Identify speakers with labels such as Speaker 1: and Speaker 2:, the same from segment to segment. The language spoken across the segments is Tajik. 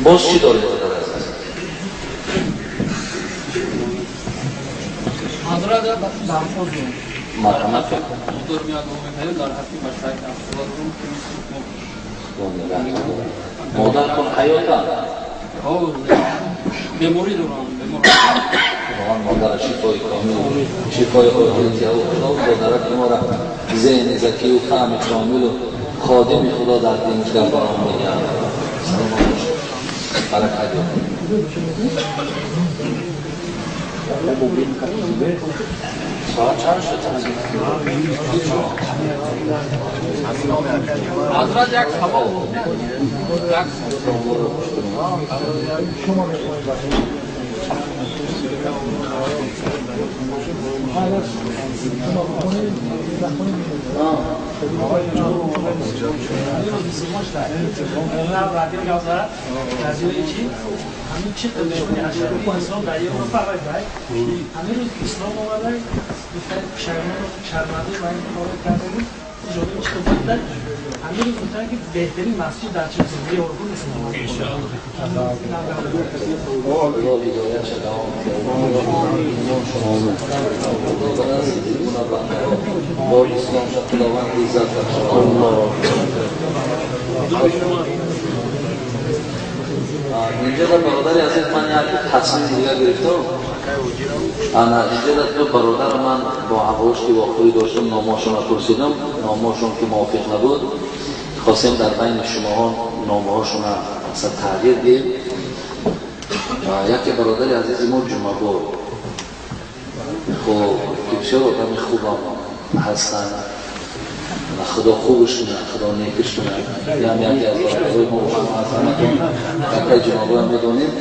Speaker 1: Боз чӣ дорем, бародар азиз?
Speaker 2: Ҳазрат, дархост дорам.
Speaker 1: Марҳамат.
Speaker 2: Дар ҳаққи бачаҳои дорам ки
Speaker 1: модаратон ҳаётанд?
Speaker 2: Беморӣ дорам.
Speaker 1: Худованд модара шифои комил, шифои оҷил диҳад. Худо модараки моро зеҳни закию фаҳми комилу ходими Худо дар динаш гардонам мегӯям. Саломат бошед, баракат ёбед. Соат чанд шуд?
Speaker 2: Ҳазрат, як савол. Як
Speaker 3: ҳамин чӣ инсон дар Европа ҳамин рӯз ислом омада, шарманди ва ин корро карда буд. Ҷолиб чӣ буд, ҳамин рӯз гуфтанд, ки беҳтарин масҷид дар зиндагии Европа нест.
Speaker 1: Худо ҳидоятша давом бо исломша, Худованд иззат бахшад. Инҷа да, бародари азиз, ман як тасмими дигар гирифтам. Ана инҷа ду бародар ман бо ҳамроҳш ки вохӯрӣ доштам, номҳошонро пурсидам, номҳошон ки мувофиқ набуд, хостем дар байни шумоҳо номҳошонро масалан тағйир диҳем. Яке бародари азизи мо Ҷумъабой, хоб, ки бисёр одами хубам ҳастанд, Худо хубш кунад, Худо некиш кунад. Ям яке аз бародарои мо аз ҳаматон якай Ҷумъабоям медонем.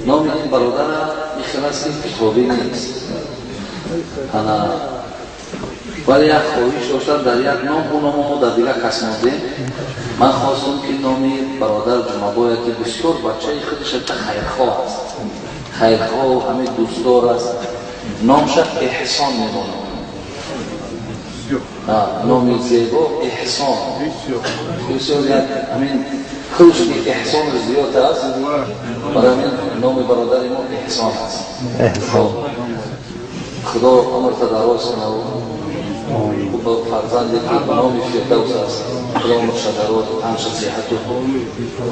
Speaker 1: Номи ин бародара ин хел аст, ки китобӣ нест. Ана вале як хоҳиш доштам дар як ном, ӯ номо мо дар дигар кас мондем. Ман хостам, ки номи бародар Ҷумъабоя, ки бисёр бачаи худаш хайрхоҳ аст, хайрхоҳу ҳамин дӯстдор аст, номша Эҳсон медонам. Номи зебо Эҳсон, бисёр як ҳамин худаш ки эҳсонаш зиёд аст, барои ҳамин номи бародари мо Эҳсон аст. Худо умрта дароз кунаву фарзанде ки ба номи Фирдавс аст, Худо умрша дароз, танша сиҳату,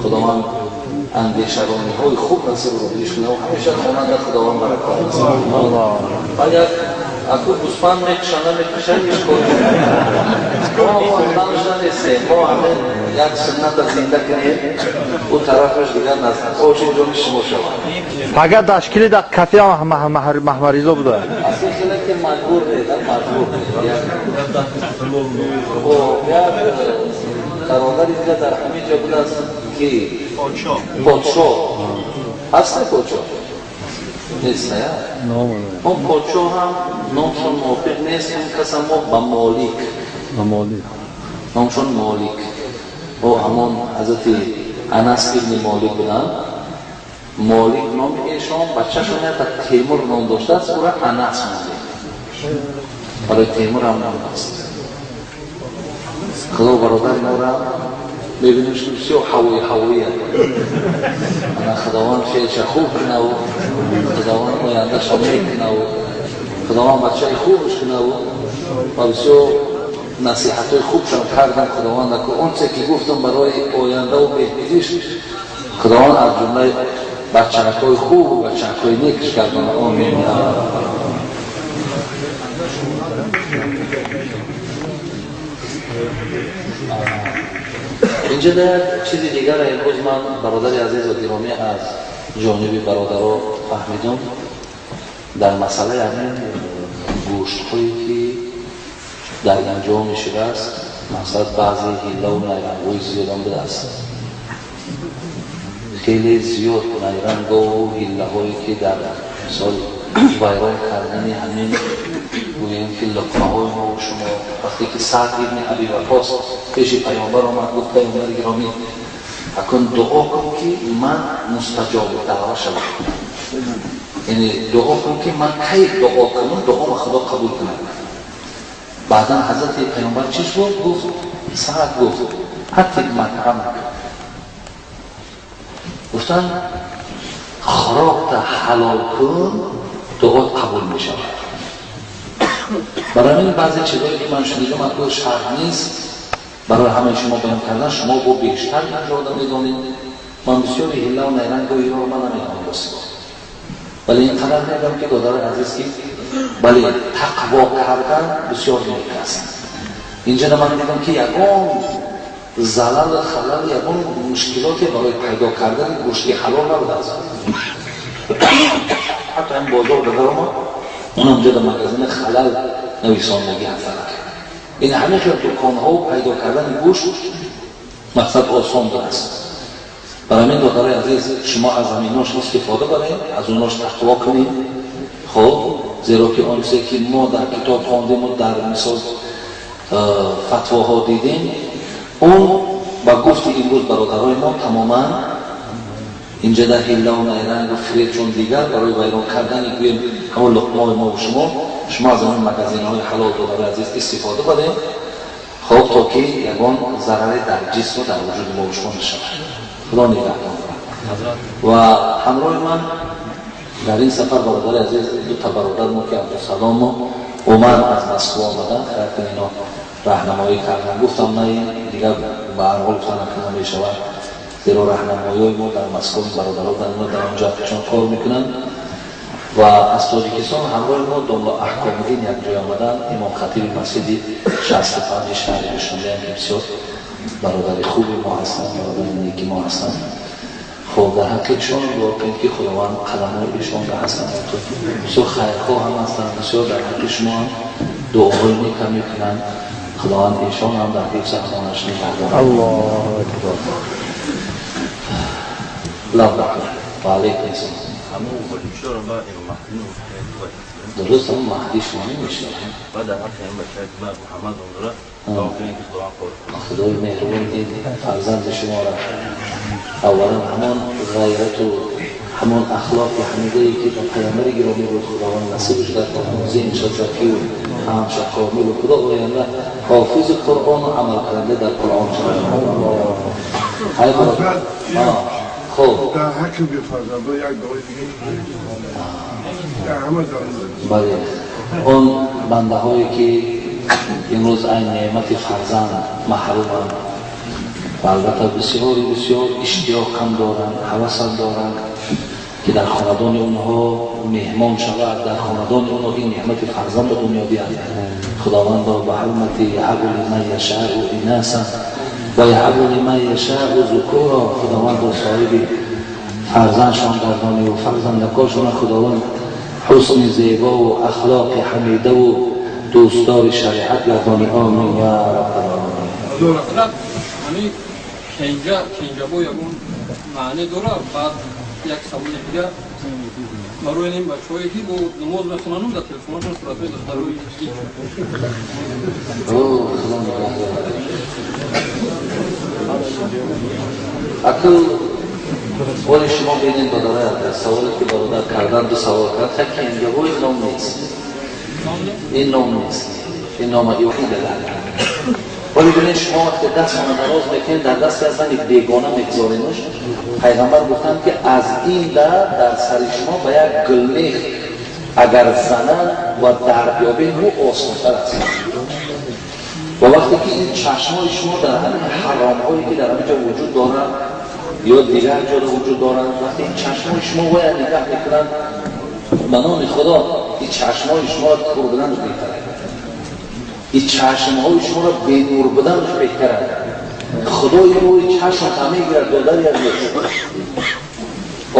Speaker 1: Худованд андешарониҳои хуб насиб рӯҳиш кунаву ҳамеша хонанда Худованд баракат аст. Як аку гӯсфанд мекушанд, намекушанд, ҳеҷ кори мо хонданашда нестем. Мо ҳамин як сунната зинда кунем, ӯ тарафаш дигар оши ҷони шумо шавад.
Speaker 4: Фақат дашкили да кафе Маҳмаризо буда.
Speaker 1: Асли хеле ки маҷбур не, маҷбур не. Як бародари дига дар ҳамин ҷо будааст, ки подшоҳ ҳаст, не, подшоҳ нест, я он подшоҳ ҳам номшон мувофиқ нест. Он каса мо ба Молик, номшон Молик, о ҳамон ҳазрати Анас ибни Молик буданд. Молик номи эшон, бачашон ята Темур ном доштааст, ӯра Анас мондем. Барои Темур ҳам ном аст. Худо бародари мора мебинем, ки бисёр ҳавои ҳавоия. Ана Худованд феълша хуб кунаву, Худованд ояндаша мекунаву, Худованд бачаи хубш кунаву ва бисёр насиҳатҳои хубшам кардам. Худованд онче ки гуфтам барои ояндаву беҳбудиш, Худованд аз ҷумлаи бачаакҳои хубу бачаакҳои некш гардона. Омин. Инҷа як чизи дигара имрӯз ман, бародари азизу гиромӣ, аз ҷониби бародаро фаҳмидам дар масъалаи ҳамин гӯштҳое, ки дар инҷо мешудааст. Мақсад, баъзе ҳиллаву найрангҳои зиёдам будааст, хеле зиёд найрангову ҳиллаҳое, ки дар мисол вайрон кардани ҳамин, гӯем ки, луқмаҳои мову шумо. Вақте ки Саъд ибни Аби Ваққос пеши Паёмбар омад, гуфт: «Паёмбари гиромӣ, акун дуо кун, ки ман мустаҷобу даъва шавам, яъне дуо кун, ки ман кай дуо кунам, дуома Худо қабул кунад». Баъдан ҳазрати Паёмбар чӣ шуд? Гуфт, Саъд гуфт: «Аттиб матъамак». Гуфт. Гуфтан хӯрокта ҳалол кун, дуот қабул мешавад. Барои ин баъзе чизҳое ки ман шунидам, акнун шарт нест барои ҳамаи шумо баён кардан, шумо бо бештар инро медонед. Ман бисёри ҳилла ва найрангҳои инро ман намедонам ростӣ, вале ин қадар мегӯям ки додарои азиз, ки бале, тақво кардан бисёр нек аст. Инҷа ман дидам ки ягон залал, халал, ягон мушкилоте барои пайдо кардани гӯшти ҳалол набудааст. Ҳатто ин бозор дадарома, онам ҷо дар магазини халал нависондагӣ ҳастанд. Ин ҳамин хел дуконҳо пайдо кардани гӯшт мақсад осон будааст. Барои ҳамин, додарои азиз, шумо аз ҳаминош истифода баред, аз онош тақво кунед. Хоб, зеро ки он чизе ки мо дар китоб хондему дар мисол фатвоҳо дидем, он ба гуфти имрӯз бародарои мо тамоман инҷа дар ҳиллаву найрангу фиреб, чун дигар барои вайрон кардани гӯем ҳамон луқмаи мо шумо, шумо аз ҳамон магазинҳои ҳалол, додарои азиз, истифода баред. Хоб, то ки ягон зараре дар ҷисму дар вуҷуди мо шумо нашавад. Худо нигаҳбон дорад. Ва ҳамроҳи ман дар ин сафар, бародари азиз, дута бародар мо ки Абдусалому Умар аз Москва омаданд, хайр, ино раҳнамоӣ карданд. Гуфтам на, дигар ба ҳар ҳол гуфтан намешавад, зеро раҳнамоиҳои мо дар Москва бародаро дар онҷо чун кор мекунанд. Ва аз Тоҷикистон ҳамроҳи мо домла Аҳкомуддин якҷой омаданд, имомхатиби масҷиди 65 шаҳри Душанбеам, ки бисёр бародари хуби мо ҳастанд, бародари неки мо ҳастанд. Хоб, дар ҳаққи ишон дуо кунед ки Худованд қадамҳои ишонро ҳасанот, бисёр хайрхоҳ ҳам ҳастанд, бисёр дар ҳаққи шумо ҳам дуоҳои нек ҳам мекунанд. Худованд эшон ҳам дар ҳифз амонаш нигаҳдорад.
Speaker 4: Аллоҳу акбар.
Speaker 1: Лаббайк ва алайкум ассалом. Дуруст, ҳамон Маҳди шумо намешавад. Худои меҳрубон ин фарзанди шуморо аввалан ҳамон ғайрату ҳамон ахлоқи ҳамидае ки ба паёмбари гиромӣ буд, Худованд насибаш гардонад, зеҳнша закию фаҳмша комилу худо оянда ҳофизи Қуръону амалкунанда дар Қуръон шавад. Хоб,
Speaker 5: дар ҳаққи бефарзандо як дуои дига дар ҳама зарурат.
Speaker 1: Бале, он бандаҳое ки имрӯз айн неъмати фарзанд маҳруманд ва албатта бисёри бисёр иштиёқам доранд, ҳавасам доранд ки дар хонадони онҳо меҳмон шавад, дар хонадони онҳо ин неъмати фарзанд ба дунё биёяд, Худовандо, ба ҳурмати яҳабу лиман яшаъу инасан ва яҳабу лиман яшаъу зукура, Худовандо, соҳиби фарзандшон гардонӣ ва фарзандакошона Худованд ҳусни зебову ахлоқи ҳамидаву дӯстдори шариат гардонӣ. Омин я раббал оламин.
Speaker 2: Ҳамин кенҷа, кенҷабо ягон маъне дорад? Баъд як саволи дигар барои ин бачаҳое ки бо намоз мехонанум, дар телефонашон суратҳои духтарои.
Speaker 1: Худо нигаҳдорад. Акл воли шумо бинед, бародар, саволе ки бародар кардан, ду савол кард. Ха, кенҷабои ном нест, ин ном нест, ин нома иҳида. Вале бинед, шумо вақте дастона дароз мекунед, дар дасти аз зани бегона мегузоренуш, пайғамбар гуфтанд ки аз ин дар сари шумо ба як гулмех агар зананд ва дард ёбед, ӯ осонтар аст. Ва вақте ки ин чашмҳои шумо дар ҳамин ҳаромҳое ки дар ҳамин ҷо вуҷуд доранд ё дигар ҷода вуҷуд доранд, вақте ин чашмҳои шумо бояд нигаҳ мекунанд, ба номи Худо, ин чашмҳои шуморо кур буданаш беҳтар аст, ин чашмҳои шуморо бенур буданаш беҳтар аст. Худои нури чашм мегирад, додари азиз.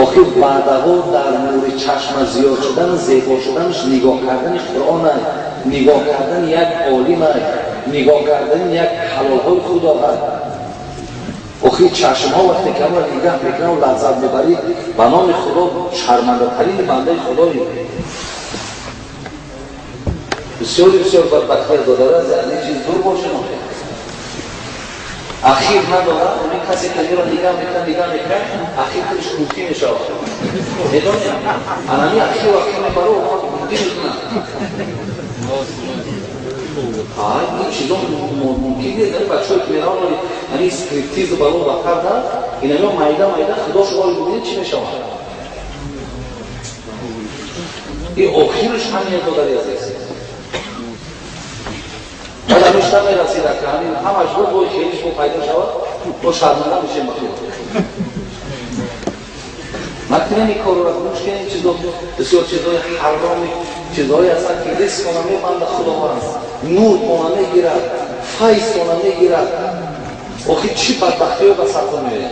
Speaker 1: Охир баъдаҳо дар нури чашма зиёд шудан, зебо шуданаш нигоҳ кардани Қуръон аст, нигоҳ кардани як олим аст, нигоҳ кардани як ҳалолҳои Худо аст. Охир чашмҳо вақте ки амро нигаҳ мекунанд, лаззат мебарӣ, ба номи Худо, шармандатарини бандаи Худои. Бисёри бисёр бадбахтӣ, додари аз ин чиз дур бошем. Охир ахир надорад. Ҳамин касе ки инро нигаҳ мекунад, нигаҳ мекунад, ахир худаш кӯфтӣ мешавад. Медонед, анами ахир вақте мебаро, кӯфтӣ мекунад. Ин чизо мумкин нест. Ани бачаҳое ки мераванд, ани стриптизу баро ба карда, инамё майда майда худо шуморо бибинед, чӣ мешавад? Ин охираш ҳамин додари азиз. Баъд ҳамиш намерасид, ака, ҳамин ҳамаш буд, бо хелиш бо пайдо шавад, бо шарманда мешем ба худо. Накунем ин корро, гӯш кунем. Чизо бисёр чизои ҳароми, чизҳое ҳастанд, ки ризқона мебанда Худованд, нуртона мегирад, файзтона мегирад. Охир чӣ бадбахтиҳое ба сартон меояд?